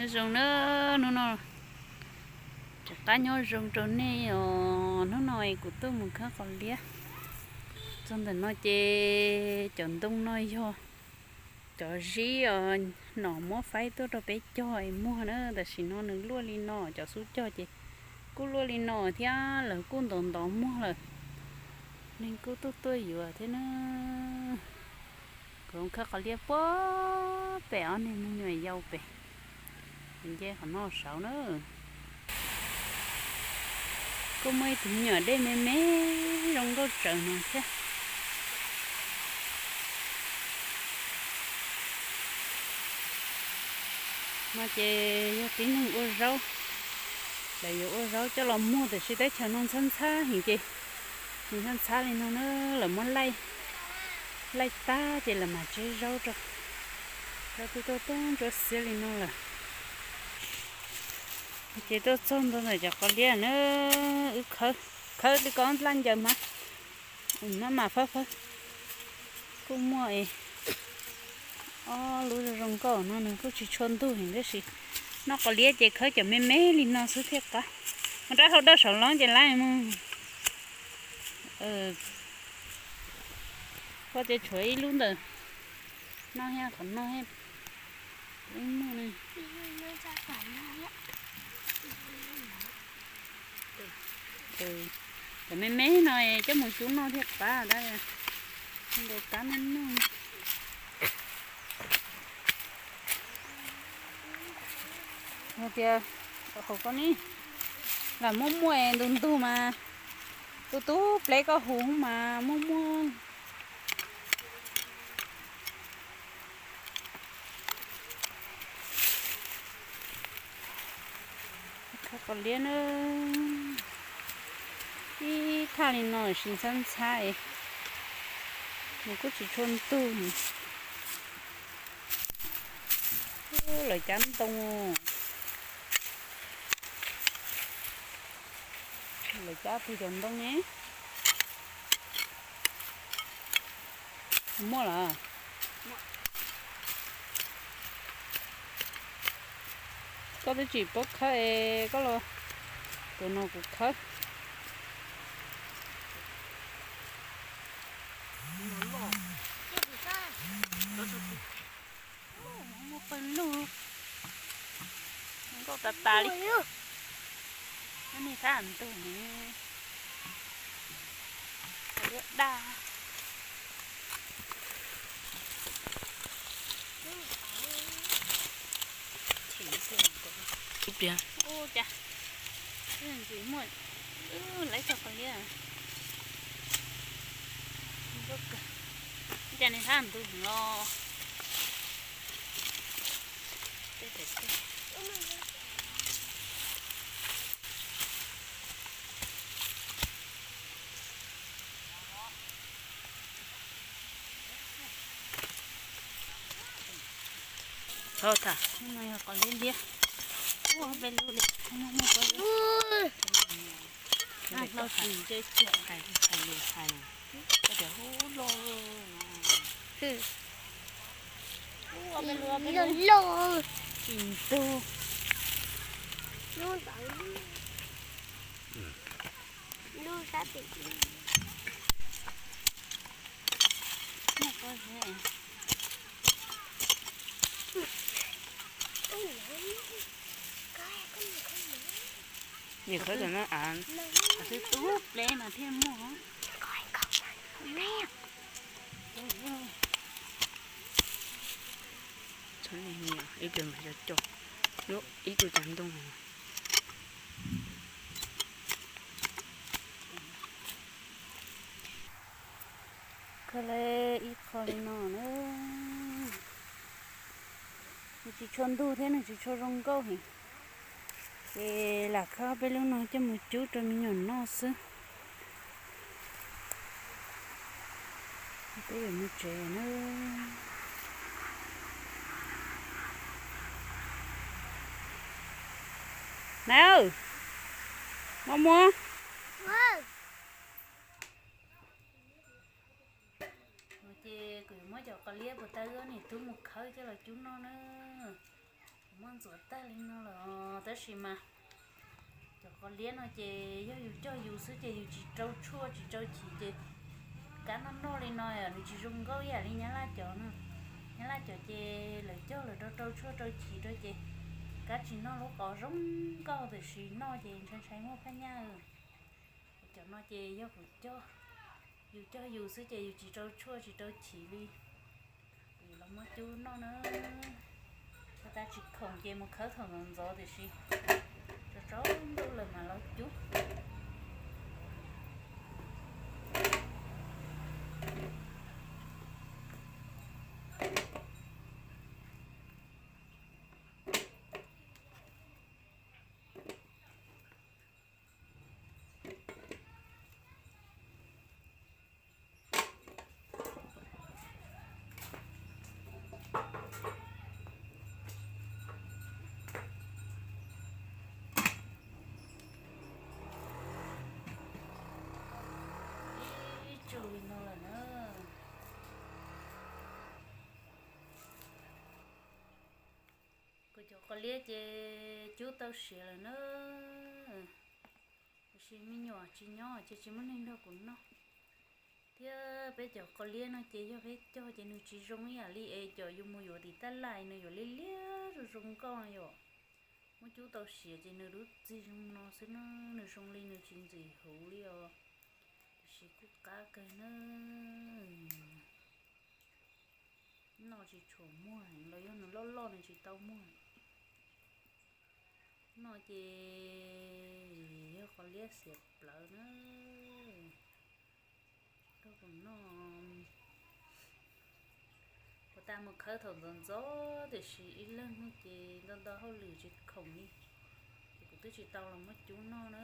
Nyob zoo na, hnub no rov qab nyob zoo rau nej os. Hnub no kuv tuaj mus khawb qos liab. Txog ntawm no ces cov ntoo no yog cov zib os, nom muab faib tuaj rau peb cog es muag na. Tam sim no nws luaj li no, cov xub cog ces kuj luaj li no thiab, lawv kuj ntov ntov muag lawm. Neeg kuj tuaj tuaj yuav thiab na. Kuv khawb qos liab puag pem ob niag me nyuam yaus pem, nce qhov no saud na. Kuj muaj ib tug me nyuam dej me me zoo nkauj tsawv no thiab. No ces yog tib neeg ua zaub, lawv yuav ua zaub coj los muag, tiam sis teb chaws no ntxhab ntxhab heev ces nws ntxhab ntxhab li no na, lawv muab laij, laij tag ces lawv mam tseb zaub rau. Zaub twb tuaj tuaj ntsuab xiab li no lawm. Ces tuaj txog ntua ntawm cov qos liab na, wb khawb, khawb li ko laj ncaws mas, maj mam fawb fawb. Kuj muaj es ob lub zoo zoo nkauj no, nws kuj tsis tshua ntug heev tab sis noj qos liab ces khawb cov me me li no xwb thiaj qab. Mus rab hlau daj saum loob ces laij mus. Koj ces tshuav ib lub ntawm no thiab, qhov no thiab. Cov me me no coj mus cub noj thiaj qab, nkaus kab noj noj. Hais tias, hauv ko ne, lam muaj muaj ntug ntug mas, tus tub pleb koj hu mas muaj muaj. Khawb qos liab na, ib thaj li no tsis ntxhab ntxhab es nws kuj tsis tshua ntug. Lawv cab ntoo, lawv cab pug cov ntoo ne. Muaj lawm. Koj twb tsis paub khawb es koj los, tus no kuv khawb. Muaj pawg lug, nkauj tas tas li. Neb thab ntug ne, liab daj. Ua cas, ntxim muaj, lawv txog qos liab. Ua cas neb thab ntug los. Thov tham, no yog qos liab liab. Ua peb lub li, muaj muaj peb lub. Hais lus hais, hais lus hais, hais tias hub loj. Ua peb lub, peb lub. Tsis ntug. Lub sab tim. Muaj pob zeb. Nim khawb cov no av, av xwb tub pleb mas thiaj muaj. Txhob niam, ib pliag mas cov cov, ib tug cav ntoo. Khawb lawm ib qho li no na. Nws tsis tshua ntug thiab nws tsis tshua zoo nkauj heev. Ces lam khawb peb lub no coj mus cub rau me nyuam noj xwb. Peb yuav mus tsev na. Nab, muab muab. Ces kuv yuav muab cov qos liab puas tau, niam tub mus khawb coj los cub noj na. Muab ntxuav tag li no lawm, tab sis mas cov qos liab no ces yog yus cog yus xwb ces yus tsis rau tshuaj tsis rau chim ces kab noj noj li no nws tsis zoo nkauj ib yam li nyab laj cov no. Nyab laj cov ces lawv cog lawv rau rau tshuaj rau chim rau ces kab tsis noj lub qos zoo nkauj, tiam sis noj ces ntshai ntshai muaj phaj nyaj. Cov no ces yog kuv cog, yus cog yus xwb ces yus tsis rau tshuaj tsis rau chim li. Kuv los muab cub noj na. Ua tas tsis khoom ces mus khawb thaum ntxov ntxov tiam sis tsaus ntuj lawm mas los cub. Ib tsug li no lawm na. Kuv cov qos liab ces cub tau siav lawm na. Tiam sis me nyuam tsis nyob ces tsis muaj neeg nrog kuv noj. Thiab peb cov qos liab no ces yog peb cog ces nws tsis zoo ib yam li es cov yus mus yuav tim taj lais nws yuav liab liab zoo zoo nkauj yom. Muab cub tau siav ces nws lub txig zoo no xwb na, nws zoo li nws tsis ntxim huv li os. Tiam sis kuj qab kawg na. Noj tsis tshua muag los yog nws loj loj nws tsis tau muag. Noj ces yog qos liab xiav plawv na. Rau kuv noj, kuv tas mus khawb thaum ntxov ntxov tiam sis ib leeg no ces nto nto hauj lwm tsis khoom li, ces kuv twb tsis tau los muab cub noj na.